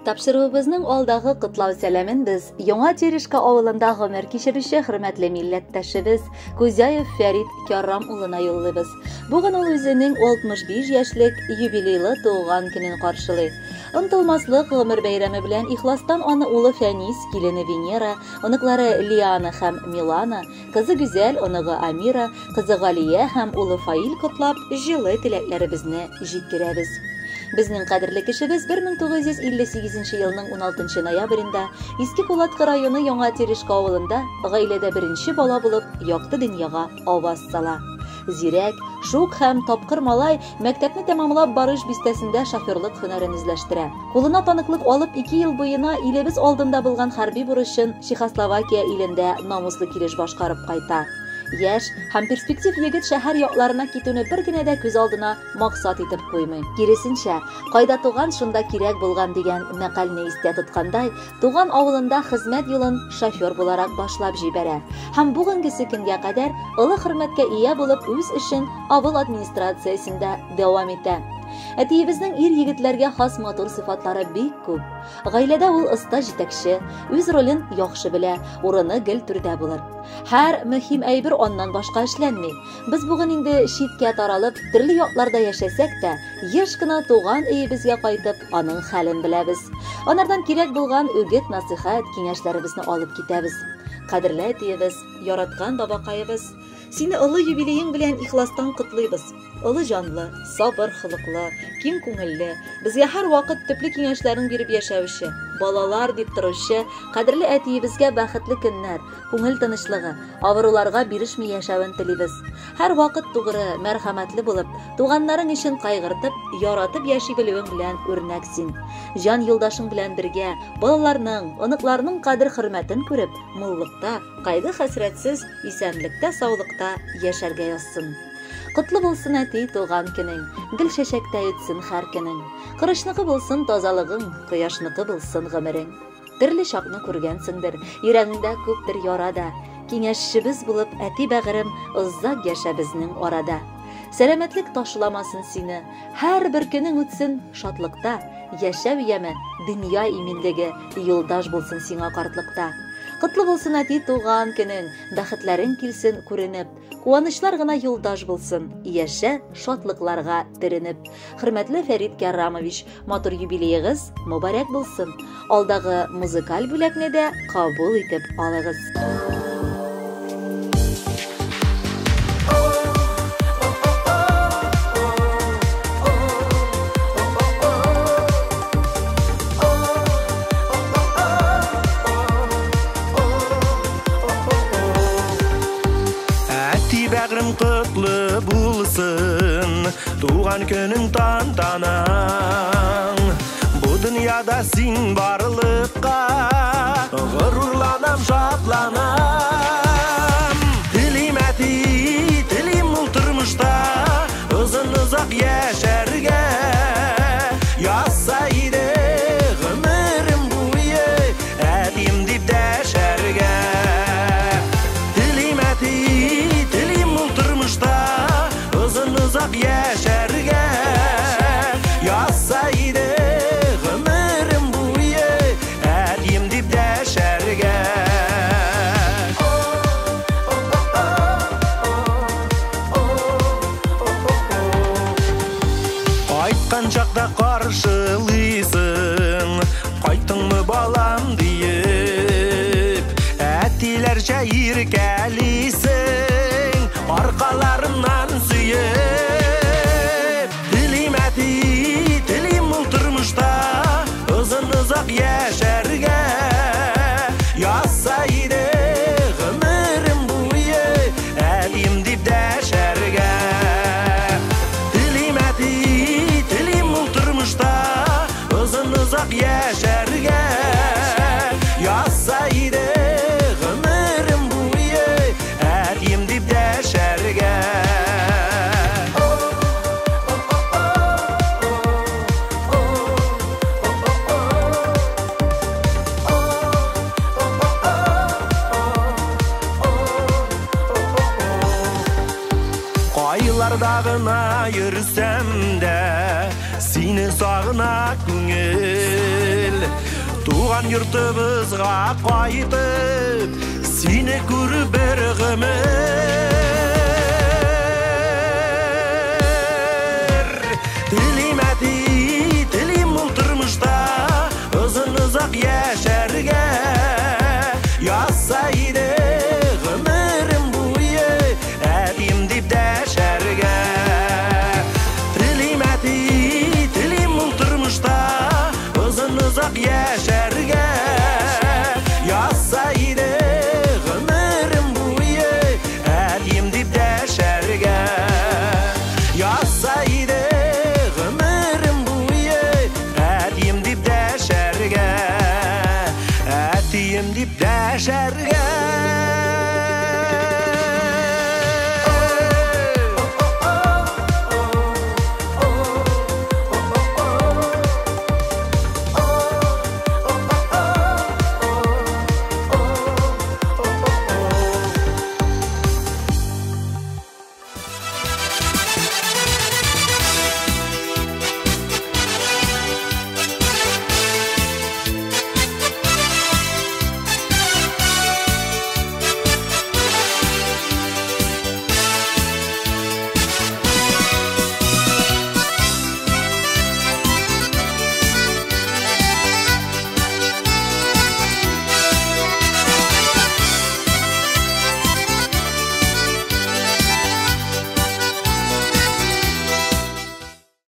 Тапшыруыбызның алдагы котлау сәламен без Яңа Терешка авылында гомер кичерүче хөрмәтле милләттәшебез Кузяев Фәрит Кярам улына юллыйбыз. Бүген ул үзенең 65 яшьлек юбилейлы туган көнен каршылый. Онтылмаслык гомер бәйрәме белән ихластан аны улы Фәнис, килене Венера, оныклары Лиана һәм Милана, кызы Гүзәл, оныгы Амира, кызы Галия һәм улы Фаил котлап, җылы теләкләребезне җиткерәбез. Безнең кадерле кешебез 1958 елның 16 ноябрендә Иске Кулаткы районы Яңа Терешка авылында гаиләдә беренче бала булып якты дөньяга аваз сала. Зирәк, шук һәм тапкыр малай мәктәпне тәмамлап Барыш бистәсендә шоферлык һөнәрен үзләштерә. Кулына таныклык алып, 2 ел буена илебез алдында булган хәрби бурычын Чехословакия илендә намуслы килеш башкарып кайта. Яшь һәм перспектив егет шәһәр якларына китүне бер генә дә күз алдына максат итеп куймый. Киресенчә, кайда туган, шунда кирәк булган дигән мәкальне истә тоткандай, туган авылында хезмәт юлын шофер буларак башлап җибәрә. Һәм бүгенгесе көнгә кадәр олы хөрмәткә ия булып үз эшен авыл администрациясендә дәвам итә. Әтиебезнең ир-егетләргә хас матур сыйфатлары бик күп. Гаиләдә ул оста җитәкче, үз ролен яхшы белә, урыны гел түрдә булыр. Һәр мөһим әйбер аннан башка эшләнми. Без бүген инде читкә таралып, төрле якларда яшәсәк тә, еш кына туган өебезгә кайтып, аның хәлен беләбез. Анардан кирәк булган үгет-насыйхәт, киңәшләребезне алып китәбез. Кадерле әтиебез, яраткан бабакаебыз, сине олы юбилеең белән ихластан котлыйбыз. Олы җанлы, сабыр холыклы, киң күңелле, безгә һәрвакыт төпле киңәшләрен биреп яшәүче, балалар дип торучы кадерле әтиебезгә бәхетле көннәр, күңел тынычлыгы, авыруларга бирешми яшәвен телибез. Һәрвакыт тугры, мәрхәмәтле булып, туганнарың өчен кайгыртып, яратып яши белүең белән үрнәк син. Җан юлдашың белән бергә балаларның, оныкларның кадер-хөрмәтен күреп, муллыкта, кайгы-хәсрәтсез, исәнлектә, саулыкта яшәргә язсын. Котлы булсын әти туган көнең, гөл чәчәктә үтсен һәр көнең. Корычныкы булсын тазалыгың, кояшныкы булсын гомерең. Төрле чакны күргәнсеңдер, йөрәгеңдә күптер яра да. Киңәшчебез булып, әти бәгырем, озак яшә безнең арада. Сәламәтлек ташламасын сине, һәрбер көнең үтсен шатлыкта. Яшәү яме, дөнья иминлеге юлдаш булсын сиңа картлыкта. Котлы булсын әти туган көнең, бәхетләрең килсен күренеп. Куанычлар гына юлдаш булсын, яшә шатлыкларга төренеп. Хөрмәтле Фәрит Кәрамович, матур юбилеегыз мөбарәк булсын. Алдагы музыкаль бүләкне дә кабул итеп алыгыз. Әти бәгърем котлы булсын, туган көнең тантанаң. Бу дөньяда син барлыкка горурланам, шатланам. Телим әти, телим ул тормышта озын-озак яшәргә. Язса иде гомерем буе әтием дип дәшәргә. Телим әти, телим ул тормышта озын-озак яшәргә. Язса иде гомерем буе әтием дип дәшәргә. Кайткан чакта каршылыйсың, кайттыңмы балам диеп, әтиләрчә иркәлисең, аркаларыннан сөеп. Телим әти, телим ул тормышта озын-озак яшәргә. Язса иде гомерем буе әтием дип дәшәргә. Телим әти, телим ул тормышта озын-озак яшәргә. Язса иде гомерем буе әтием дип дәшәргә. Кайларда гына йөрсәм дә, сине сагына күңел. Туган йортыбызга кайтып, сине күрү бер гомер. Телим.